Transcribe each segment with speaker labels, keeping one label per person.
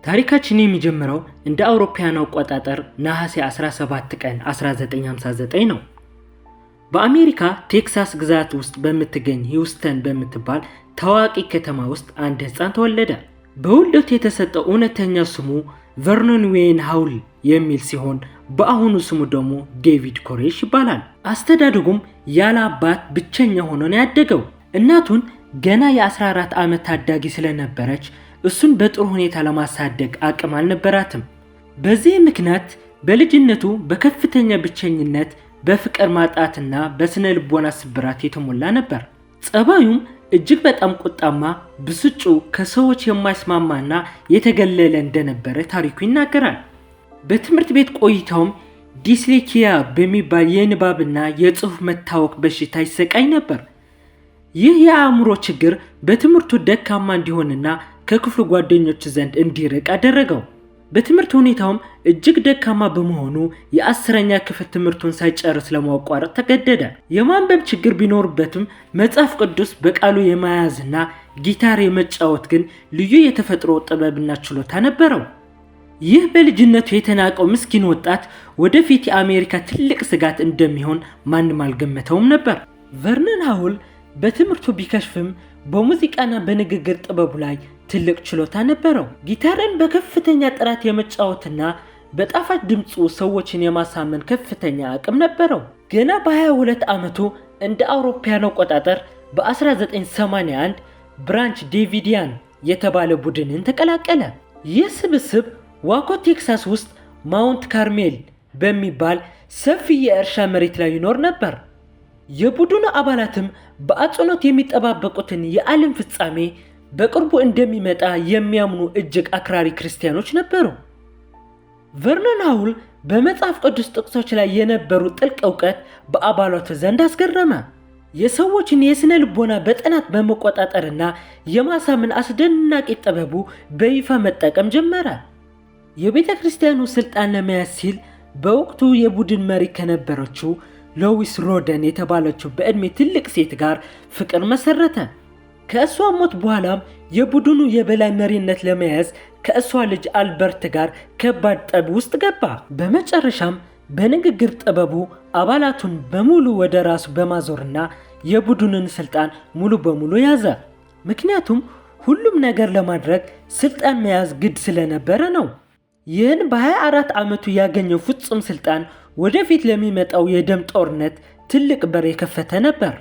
Speaker 1: ታሪካችን የሚጀምረው እንደ አውሮፓውያን አቆጣጠር ነሐሴ 17 ቀን 1959 ነው። በአሜሪካ ቴክሳስ ግዛት ውስጥ በምትገኝ ሂውስተን በምትባል ታዋቂ ከተማ ውስጥ አንድ ሕፃን ተወለደ። በውልደቱ የተሰጠው እውነተኛ ስሙ ቨርኖን ዌይን ሃውል የሚል ሲሆን በአሁኑ ስሙ ደግሞ ዴቪድ ኮሬሽ ይባላል። አስተዳደጉም ያለ አባት ብቸኛ ሆኖ ነው ያደገው። እናቱን ገና የ14 ዓመት ታዳጊ ስለነበረች እሱን በጥሩ ሁኔታ ለማሳደግ አቅም አልነበራትም። በዚህ ምክንያት በልጅነቱ በከፍተኛ ብቸኝነት፣ በፍቅር ማጣትና በስነ ልቦና ስብራት የተሞላ ነበር። ጸባዩም እጅግ በጣም ቁጣማ፣ ብስጩ፣ ከሰዎች የማይስማማና የተገለለ እንደነበረ ታሪኩ ይናገራል። በትምህርት ቤት ቆይታውም ዲስሌኪያ በሚባል የንባብና የጽሑፍ መታወክ በሽታ ይሰቃይ ነበር። ይህ የአእምሮ ችግር በትምህርቱ ደካማ እንዲሆንና ከክፍሉ ጓደኞች ዘንድ እንዲርቅ አደረገው። በትምህርት ሁኔታውም እጅግ ደካማ በመሆኑ የ10ኛ ክፍል ትምህርቱን ሳይጨርስ ለማቋረጥ ተገደደ። የማንበብ ችግር ቢኖርበትም መጽሐፍ ቅዱስ በቃሉ የመያዝና ጊታር የመጫወት ግን ልዩ የተፈጥሮ ጥበብና ችሎታ ነበረው። ይህ በልጅነቱ የተናቀው ምስኪን ወጣት ወደፊት የአሜሪካ ትልቅ ስጋት እንደሚሆን ማንም አልገመተውም ነበር። ቨርነን ሃውል በትምህርቱ ቢከሽፍም በሙዚቃና በንግግር ጥበቡ ላይ ትልቅ ችሎታ ነበረው። ጊታርን በከፍተኛ ጥራት የመጫወትና በጣፋጭ ድምፁ ሰዎችን የማሳመን ከፍተኛ አቅም ነበረው። ገና በ22 ዓመቱ እንደ አውሮፓውያን አቆጣጠር በ1981 ብራንች ዴቪዲያን የተባለ ቡድንን ተቀላቀለ። ይህ ስብስብ ዋኮ ቴክሳስ ውስጥ ማውንት ካርሜል በሚባል ሰፊ የእርሻ መሬት ላይ ይኖር ነበር። የቡድኑ አባላትም በአጽንኦት የሚጠባበቁትን የዓለም ፍጻሜ በቅርቡ እንደሚመጣ የሚያምኑ እጅግ አክራሪ ክርስቲያኖች ነበሩ። ቨርነን ሃውል በመጽሐፍ ቅዱስ ጥቅሶች ላይ የነበሩ ጥልቅ እውቀት በአባላቱ ዘንድ አስገረመ። የሰዎችን የስነ ልቦና በጥናት በመቆጣጠርና የማሳመን አስደናቂ ጥበቡ በይፋ መጠቀም ጀመረ። የቤተ ክርስቲያኑ ስልጣን ለመያዝ ሲል በወቅቱ የቡድን መሪ ከነበረችው ሎዊስ ሮደን የተባለችው በዕድሜ ትልቅ ሴት ጋር ፍቅር መሰረተ። ከእሷ ሞት በኋላም የቡድኑ የበላይ መሪነት ለመያዝ ከእሷ ልጅ አልበርት ጋር ከባድ ጠብ ውስጥ ገባ። በመጨረሻም በንግግር ጥበቡ አባላቱን በሙሉ ወደ ራሱ በማዞርና የቡድኑን ስልጣን ሙሉ በሙሉ ያዘ። ምክንያቱም ሁሉም ነገር ለማድረግ ስልጣን መያዝ ግድ ስለነበረ ነው። ይህን በ24 ዓመቱ ያገኘው ፍጹም ስልጣን ወደፊት ለሚመጣው የደም ጦርነት ትልቅ በር የከፈተ ነበር።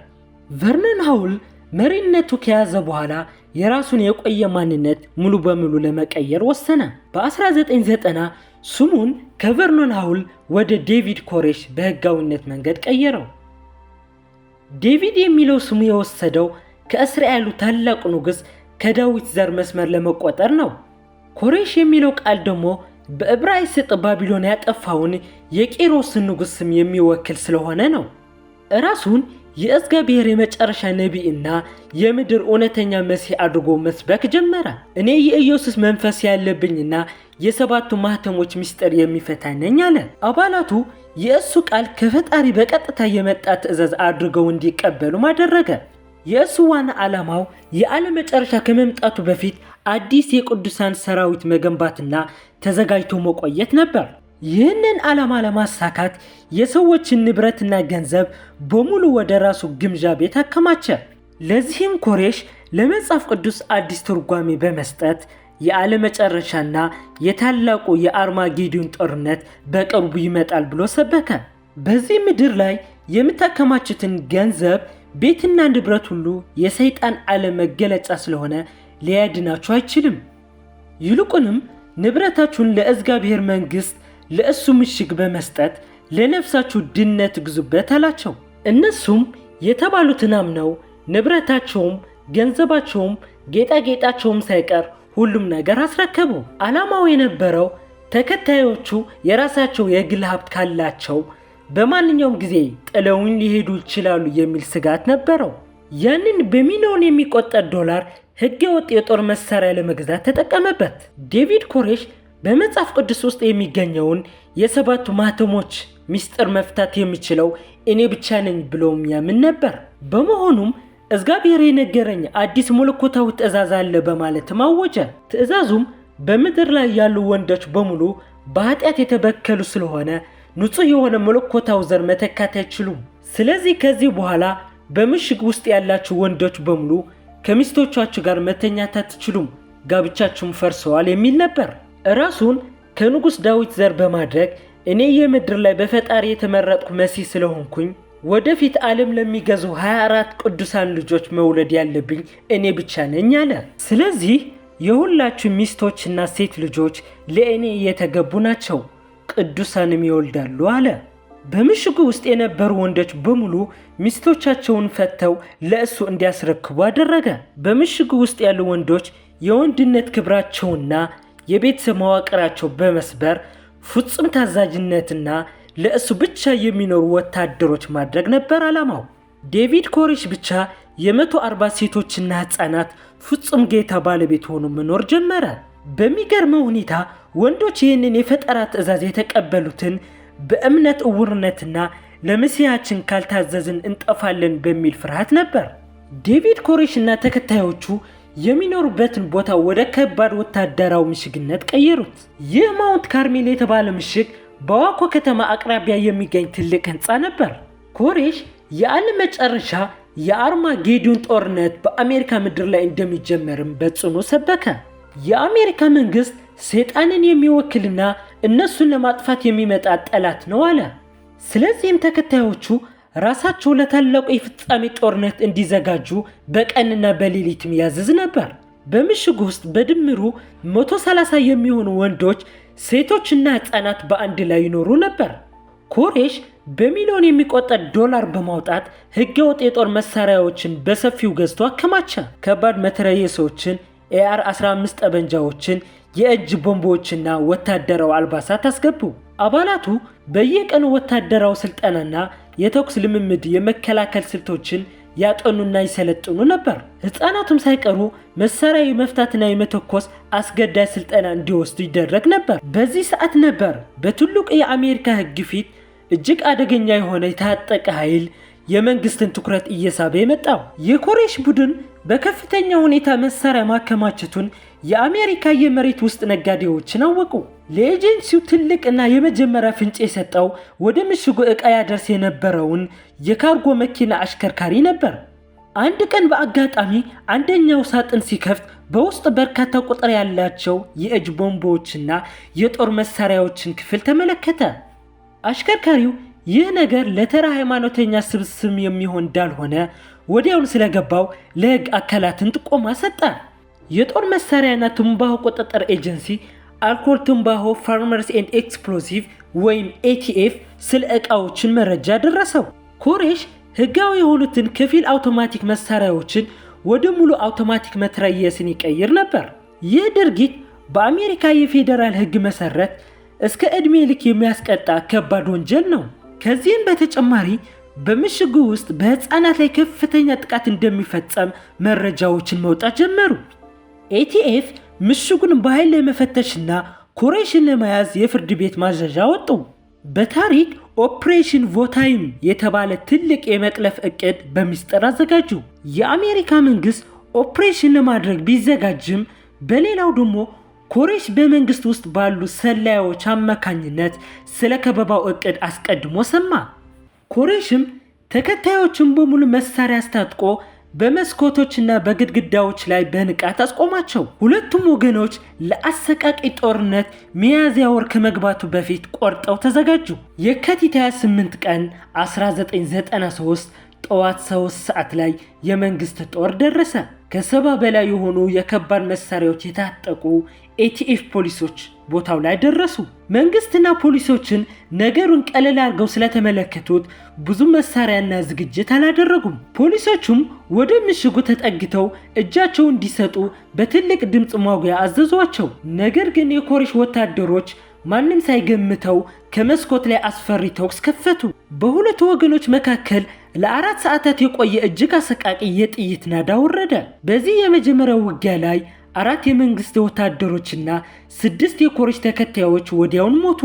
Speaker 1: ቨርነን ሃውል መሪነቱ ከያዘ በኋላ የራሱን የቆየ ማንነት ሙሉ በሙሉ ለመቀየር ወሰነ። በ1990 ስሙን ከቨርኖን ሃውል ወደ ዴቪድ ኮሬሽ በህጋዊነት መንገድ ቀየረው። ዴቪድ የሚለው ስሙ የወሰደው ከእስራኤሉ ታላቁ ንጉሥ ከዳዊት ዘር መስመር ለመቆጠር ነው። ኮሬሽ የሚለው ቃል ደግሞ በዕብራይስጥ ባቢሎን ያጠፋውን የቂሮስን ንጉሥ ስም የሚወክል ስለሆነ ነው። ራሱን የእግዚአብሔር የመጨረሻ ነቢይ እና የምድር እውነተኛ መሲህ አድርጎ መስበክ ጀመረ። እኔ የኢየሱስ መንፈስ ያለብኝና የሰባቱ ማህተሞች ምስጢር የሚፈታ ነኝ አለ። አባላቱ የእሱ ቃል ከፈጣሪ በቀጥታ የመጣ ትእዛዝ አድርገው እንዲቀበሉም አደረገ። የእሱ ዋና ዓላማው የዓለም መጨረሻ ከመምጣቱ በፊት አዲስ የቅዱሳን ሰራዊት መገንባትና ተዘጋጅቶ መቆየት ነበር። ይህንን ዓላማ ለማሳካት የሰዎችን ንብረትና ገንዘብ በሙሉ ወደ ራሱ ግምጃ ቤት አከማቸ። ለዚህም ኮሬሽ ለመጽሐፍ ቅዱስ አዲስ ትርጓሜ በመስጠት የዓለም መጨረሻና የታላቁ የአርማጌዶን ጦርነት በቅርቡ ይመጣል ብሎ ሰበከ። በዚህ ምድር ላይ የምታከማቹትን ገንዘብ፣ ቤትና ንብረት ሁሉ የሰይጣን ዓለም መገለጫ ስለሆነ ሊያድናችሁ አይችልም። ይልቁንም ንብረታችሁን ለእግዚአብሔር መንግሥት፣ ለእሱ ምሽግ በመስጠት ለነፍሳችሁ ድነት ግዙበት አላቸው። እነሱም የተባሉትን አምነው ንብረታቸውም፣ ገንዘባቸውም፣ ጌጣጌጣቸውም ሳይቀር ሁሉም ነገር አስረከቡ። ዓላማው የነበረው ተከታዮቹ የራሳቸው የግል ሀብት ካላቸው በማንኛውም ጊዜ ጥለውን ሊሄዱ ይችላሉ የሚል ስጋት ነበረው። ያንን በሚሊዮን የሚቆጠር ዶላር ሕገ ወጥ የጦር መሳሪያ ለመግዛት ተጠቀመበት። ዴቪድ ኮሬሽ በመጽሐፍ ቅዱስ ውስጥ የሚገኘውን የሰባቱ ማህተሞች ምስጢር መፍታት የሚችለው እኔ ብቻ ነኝ ብሎም ያምን ነበር። በመሆኑም እግዚአብሔር የነገረኝ አዲስ መለኮታዊ ትእዛዝ አለ በማለትም አወጀ። ትእዛዙም በምድር ላይ ያሉ ወንዶች በሙሉ በኃጢአት የተበከሉ ስለሆነ ንጹሕ የሆነ መለኮታዊ ዘር መተካት አይችሉም። ስለዚህ ከዚህ በኋላ በምሽግ ውስጥ ያላችሁ ወንዶች በሙሉ ከሚስቶቻችሁ ጋር መተኛት አትችሉም፣ ጋብቻችሁም ፈርሰዋል የሚል ነበር። ራሱን ከንጉሥ ዳዊት ዘር በማድረግ እኔ የምድር ላይ በፈጣሪ የተመረጥኩ መሲህ ስለሆንኩኝ ወደፊት ዓለም ለሚገዙ 24 ቅዱሳን ልጆች መውለድ ያለብኝ እኔ ብቻ ነኝ አለ። ስለዚህ የሁላችሁ ሚስቶችና ሴት ልጆች ለእኔ የተገቡ ናቸው፣ ቅዱሳንም ይወልዳሉ አለ። በምሽጉ ውስጥ የነበሩ ወንዶች በሙሉ ሚስቶቻቸውን ፈተው ለእሱ እንዲያስረክቡ አደረገ። በምሽጉ ውስጥ ያሉ ወንዶች የወንድነት ክብራቸውና የቤተሰብ መዋቅራቸው በመስበር ፍጹም ታዛዥነትና ለእሱ ብቻ የሚኖሩ ወታደሮች ማድረግ ነበር ዓላማው። ዴቪድ ኮሬሽ ብቻ የ140 ሴቶችና ሕፃናት ፍጹም ጌታ ባለቤት ሆኖ መኖር ጀመረ። በሚገርመው ሁኔታ ወንዶች ይህንን የፈጠራ ትዕዛዝ የተቀበሉትን በእምነት እውርነትና ለመሲያችን ካልታዘዝን እንጠፋለን በሚል ፍርሃት ነበር። ዴቪድ ኮሬሽ እና ተከታዮቹ የሚኖሩበትን ቦታ ወደ ከባድ ወታደራዊ ምሽግነት ቀየሩት። ይህ ማውንት ካርሜል የተባለ ምሽግ በዋኮ ከተማ አቅራቢያ የሚገኝ ትልቅ ህንፃ ነበር። ኮሬሽ የዓለም መጨረሻ የአርማጌዶን ጦርነት በአሜሪካ ምድር ላይ እንደሚጀመርም በጽኑ ሰበከ። የአሜሪካ መንግስት ሰይጣንን የሚወክልና እነሱን ለማጥፋት የሚመጣ ጠላት ነው አለ። ስለዚህም ተከታዮቹ ራሳቸው ለታላቁ የፍጻሜ ጦርነት እንዲዘጋጁ በቀንና በሌሊትም ያዝዝ ነበር። በምሽጉ ውስጥ በድምሩ 130 የሚሆኑ ወንዶች፣ ሴቶችና ሕፃናት በአንድ ላይ ይኖሩ ነበር። ኮሬሽ በሚሊዮን የሚቆጠር ዶላር በማውጣት ህገወጥ የጦር መሳሪያዎችን በሰፊው ገዝቶ አከማቸ። ከባድ መትረየሶችን፣ AR 15 ጠበንጃዎችን፣ የእጅ ቦምቦችና ወታደራዊ አልባሳት አስገቡ። አባላቱ በየቀኑ ወታደራዊ ስልጠናና የተኩስ ልምምድ፣ የመከላከል ስልቶችን ያጠኑና ይሰለጥኑ ነበር። ሕፃናቱም ሳይቀሩ መሳሪያ የመፍታትና የመተኮስ አስገዳጅ ስልጠና እንዲወስዱ ይደረግ ነበር። በዚህ ሰዓት ነበር በትልቁ የአሜሪካ ሕግ ፊት እጅግ አደገኛ የሆነ የታጠቀ ኃይል የመንግስትን ትኩረት እየሳበ የመጣው። የኮሬሽ ቡድን በከፍተኛ ሁኔታ መሳሪያ ማከማቸቱን የአሜሪካ የመሬት ውስጥ ነጋዴዎችን አወቁ። ለኤጀንሲው ትልቅና የመጀመሪያ ፍንጭ የሰጠው ወደ ምሽጉ ዕቃ ያደርስ የነበረውን የካርጎ መኪና አሽከርካሪ ነበር። አንድ ቀን በአጋጣሚ አንደኛው ሳጥን ሲከፍት በውስጥ በርካታ ቁጥር ያላቸው የእጅ ቦምቦችና የጦር መሳሪያዎችን ክፍል ተመለከተ። አሽከርካሪው ይህ ነገር ለተራ ሃይማኖተኛ ስብስብ የሚሆን እንዳልሆነ ወዲያውኑ ስለገባው ለሕግ አካላትን ጥቆማ ሰጠ። የጦር መሳሪያና ትንባሆ ቁጥጥር ኤጀንሲ አልኮል፣ ትንባሆ፣ firearms and explosive ወይም ATF ስለ ዕቃዎችን መረጃ ደረሰው። ኮሬሽ ሕጋዊ የሆኑትን ከፊል አውቶማቲክ መሳሪያዎችን ወደ ሙሉ አውቶማቲክ መትረየስን ይቀይር ነበር። ይህ ድርጊት በአሜሪካ የፌዴራል ሕግ መሰረት እስከ ዕድሜ ልክ የሚያስቀጣ ከባድ ወንጀል ነው። ከዚህም በተጨማሪ በምሽጉ ውስጥ በሕፃናት ላይ ከፍተኛ ጥቃት እንደሚፈጸም መረጃዎችን መውጣት ጀመሩ። ATF ምሽጉን በኃይል ለመፈተሽና ኮሬሽን ለመያዝ የፍርድ ቤት ማዘዣ ወጡ። በታሪክ Operation Votium የተባለ ትልቅ የመጥለፍ ዕቅድ በሚስጥር አዘጋጁ። የአሜሪካ መንግስት ኦፕሬሽን ለማድረግ ቢዘጋጅም በሌላው ደግሞ ኮሬሽ በመንግስት ውስጥ ባሉ ሰላዮች አማካኝነት ስለ ከበባው ዕቅድ አስቀድሞ ሰማ። ኮሬሽም ተከታዮችን በሙሉ መሳሪያ አስታጥቆ በመስኮቶችና በግድግዳዎች ላይ በንቃት አስቆማቸው። ሁለቱም ወገኖች ለአሰቃቂ ጦርነት ሚያዝያ ወር ከመግባቱ በፊት ቆርጠው ተዘጋጁ። የካቲት 28 ቀን 1993 ጠዋት 3 ሰዓት ላይ የመንግስት ጦር ደረሰ። ከ70 በላይ የሆኑ የከባድ መሳሪያዎች የታጠቁ ATF ፖሊሶች ቦታው ላይ ደረሱ። መንግስትና ፖሊሶችን ነገሩን ቀለል አድርገው ስለተመለከቱት ብዙ መሳሪያና ዝግጅት አላደረጉም። ፖሊሶቹም ወደ ምሽጉ ተጠግተው እጃቸውን እንዲሰጡ በትልቅ ድምፅ ማጉያ አዘዟቸው። ነገር ግን የኮሬሽ ወታደሮች ማንም ሳይገምተው ከመስኮት ላይ አስፈሪ ተኩስ ከፈቱ። በሁለቱ ወገኖች መካከል ለ4 ሰዓታት የቆየ እጅግ አሰቃቂ የጥይት ናዳ ወረደ። በዚህ የመጀመሪያው ውጊያ ላይ 4 የመንግስት ወታደሮችና 6 የኮሬሽ ተከታዮች ወዲያውን ሞቱ።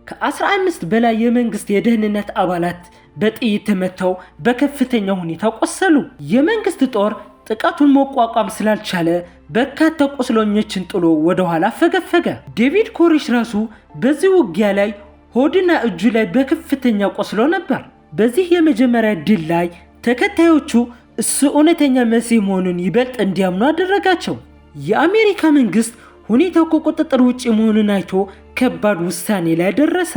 Speaker 1: ከ15 በላይ የመንግስት የደህንነት አባላት በጥይት ተመተው በከፍተኛ ሁኔታ ቆሰሉ። የመንግስት ጦር ጥቃቱን መቋቋም ስላልቻለ በርካታ ቁስለኞችን ጥሎ ወደ ኋላ ፈገፈገ። ዴቪድ ኮሬሽ ራሱ በዚህ ውጊያ ላይ ሆድና እጁ ላይ በከፍተኛ ቆስሎ ነበር። በዚህ የመጀመሪያ ድል ላይ ተከታዮቹ እሱ እውነተኛ መሲህ መሆኑን ይበልጥ እንዲያምኑ አደረጋቸው። የአሜሪካ መንግስት ሁኔታው ከቁጥጥር ውጭ መሆኑን አይቶ ከባድ ውሳኔ ላይ ደረሰ።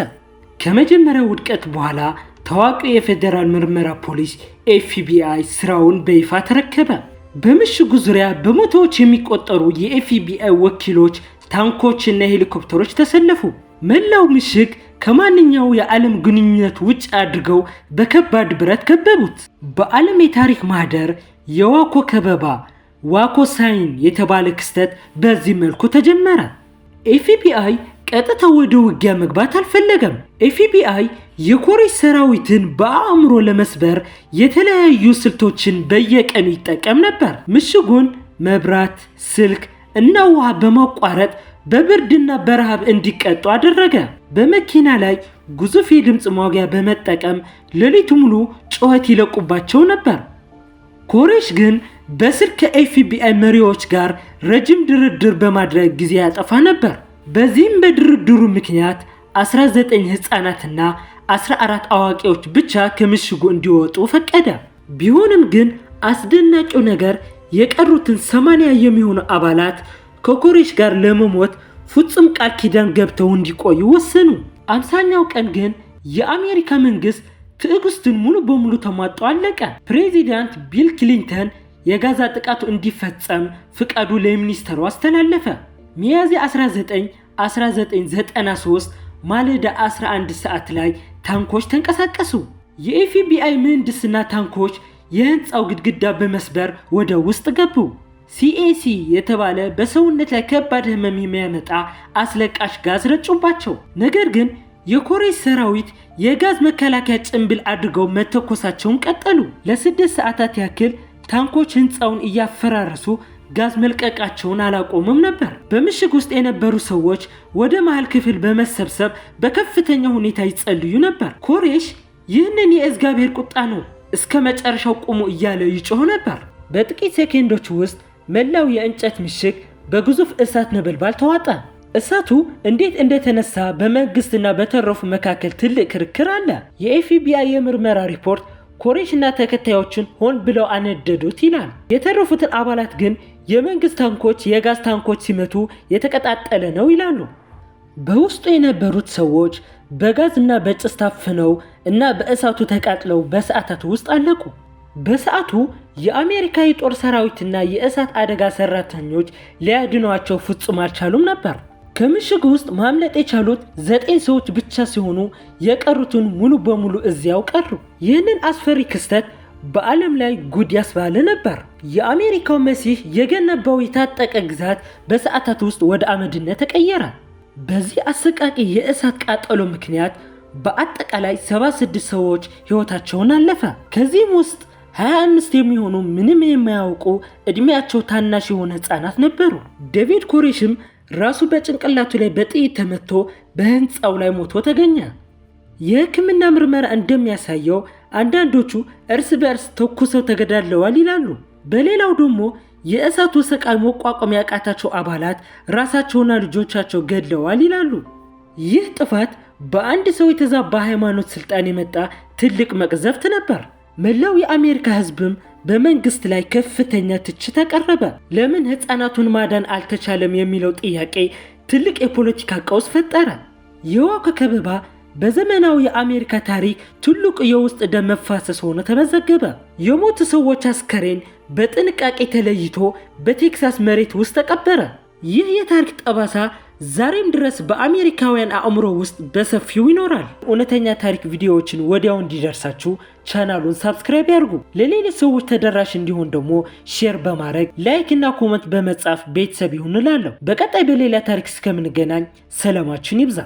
Speaker 1: ከመጀመሪያው ውድቀት በኋላ ታዋቂው የፌዴራል ምርመራ ፖሊስ ኤፍቢአይ ስራውን በይፋ ተረከበ። በምሽጉ ዙሪያ በመቶዎች የሚቆጠሩ የኤፍቢአይ ወኪሎች፣ ታንኮችና ሄሊኮፕተሮች ተሰለፉ። መላው ምሽግ ከማንኛው የዓለም ግንኙነት ውጭ አድርገው በከባድ ብረት ከበቡት። በዓለም የታሪክ ማህደር የዋኮ ከበባ ዋኮ sign የተባለ ክስተት በዚህ መልኩ ተጀመረ። ኤፍቢአይ ቀጥታ ወደ ውጊያ መግባት አልፈለገም። ኤፍቢአይ የኮሬሽ ሰራዊትን በአእምሮ ለመስበር የተለያዩ ስልቶችን በየቀኑ ይጠቀም ነበር። ምሽጉን መብራት፣ ስልክ እና ውሃ በማቋረጥ በብርድና በረሃብ እንዲቀጡ አደረገ። በመኪና ላይ ግዙፍ የድምፅ ማጉያ በመጠቀም ሌሊቱ ሙሉ ጩኸት ይለቁባቸው ነበር። ኮሬሽ ግን በስልክ ከኤፍቢአይ መሪዎች ጋር ረጅም ድርድር በማድረግ ጊዜ ያጠፋ ነበር። በዚህም በድርድሩ ምክንያት 19 ህፃናትና 14 አዋቂዎች ብቻ ከምሽጉ እንዲወጡ ፈቀደ። ቢሆንም ግን አስደናቂው ነገር የቀሩትን 80 የሚሆኑ አባላት ከኮሬሽ ጋር ለመሞት ፍጹም ቃል ኪዳን ገብተው እንዲቆዩ ወሰኑ። 50ኛው ቀን ግን የአሜሪካ መንግስት ትዕግስቱን ሙሉ በሙሉ ተሟጦ አለቀ። ፕሬዚዳንት ቢል ክሊንተን የጋዛ ጥቃቱ እንዲፈጸም ፍቃዱ ለሚኒስተሩ አስተላለፈ። ሚያዝያ 19 1993 ማለዳ 11 ሰዓት ላይ ታንኮች ተንቀሳቀሱ። የኤፍቢአይ ምህንድስና ታንኮች የህንፃው ግድግዳ በመስበር ወደ ውስጥ ገቡ። ሲኤሲ የተባለ በሰውነት ላይ ከባድ ህመም የሚያመጣ አስለቃሽ ጋዝ ረጩባቸው። ነገር ግን የኮሬሽ ሰራዊት የጋዝ መከላከያ ጭንብል አድርገው መተኮሳቸውን ቀጠሉ። ለ6 ሰዓታት ያክል ታንኮች ህንፃውን እያፈራረሱ ጋዝ መልቀቃቸውን አላቆሙም ነበር። በምሽግ ውስጥ የነበሩ ሰዎች ወደ መሃል ክፍል በመሰብሰብ በከፍተኛ ሁኔታ ይጸልዩ ነበር። ኮሬሽ ይህንን የእግዚአብሔር ቁጣ ነው፣ እስከ መጨረሻው ቁሙ እያለ ይጮህ ነበር። በጥቂት ሴኬንዶች ውስጥ መላው የእንጨት ምሽግ በግዙፍ እሳት ነበልባል ተዋጠ። እሳቱ እንዴት እንደተነሳ በመንግስትና በተረፉ መካከል ትልቅ ክርክር አለ። የኤፍቢአይ የምርመራ ሪፖርት ኮሬሽና ተከታዮችን ሆን ብለው አነደዱት ይላል። የተረፉትን አባላት ግን የመንግስት ታንኮች የጋዝ ታንኮች ሲመቱ የተቀጣጠለ ነው ይላሉ። በውስጡ የነበሩት ሰዎች በጋዝና በጭስ ታፍነው እና በእሳቱ ተቃጥለው በሰዓታት ውስጥ አለቁ። በሰዓቱ የአሜሪካ የጦር ሰራዊትና የእሳት አደጋ ሰራተኞች ሊያድኗቸው ፍጹም አልቻሉም ነበር። ከምሽግ ውስጥ ማምለጥ የቻሉት 9 ሰዎች ብቻ ሲሆኑ የቀሩትን ሙሉ በሙሉ እዚያው ቀሩ። ይህንን አስፈሪ ክስተት በዓለም ላይ ጉድ ያስባለ ነበር። የአሜሪካው መሲህ የገነባው የታጠቀ ግዛት በሰዓታት ውስጥ ወደ አመድነት ተቀየረ። በዚህ አሰቃቂ የእሳት ቃጠሎ ምክንያት በአጠቃላይ 76 ሰዎች ሕይወታቸውን አለፈ። ከዚህም ውስጥ 25 የሚሆኑ ምንም የማያውቁ ዕድሜያቸው ታናሽ የሆነ ሕፃናት ነበሩ። ዴቪድ ኮሬሽም ራሱ በጭንቅላቱ ላይ በጥይት ተመቶ በህንፃው ላይ ሞቶ ተገኘ። የሕክምና ምርመራ እንደሚያሳየው አንዳንዶቹ እርስ በእርስ ተኩሰው ተገዳድለዋል ይላሉ። በሌላው ደግሞ የእሳቱ ስቃይ መቋቋም ያቃታቸው አባላት ራሳቸውና ልጆቻቸው ገድለዋል ይላሉ። ይህ ጥፋት በአንድ ሰው የተዛባ ሃይማኖት ስልጣን የመጣ ትልቅ መቅዘፍት ነበር። መላው የአሜሪካ ህዝብም በመንግስት ላይ ከፍተኛ ትችት አቀረበ። ለምን ህፃናቱን ማዳን አልተቻለም የሚለው ጥያቄ ትልቅ የፖለቲካ ቀውስ ፈጠረ። የዋኮ ከበባ በዘመናዊ የአሜሪካ ታሪክ ትልቁ የውስጥ ደም መፋሰስ ሆኖ ተመዘገበ። የሞቱ ሰዎች አስከሬን በጥንቃቄ ተለይቶ በቴክሳስ መሬት ውስጥ ተቀበረ። ይህ የታሪክ ጠባሳ ዛሬም ድረስ በአሜሪካውያን አእምሮ ውስጥ በሰፊው ይኖራል። እውነተኛ ታሪክ ቪዲዮዎችን ወዲያው እንዲደርሳችሁ ቻናሉን subscribe ያድርጉ። ለሌሎች ሰዎች ተደራሽ እንዲሆን ደግሞ share በማድረግ like እና comment በመጻፍ ቤተሰብ ይሁኑ እላለሁ። በቀጣይ በሌላ ታሪክ እስከምንገናኝ ሰላማችን ይብዛ።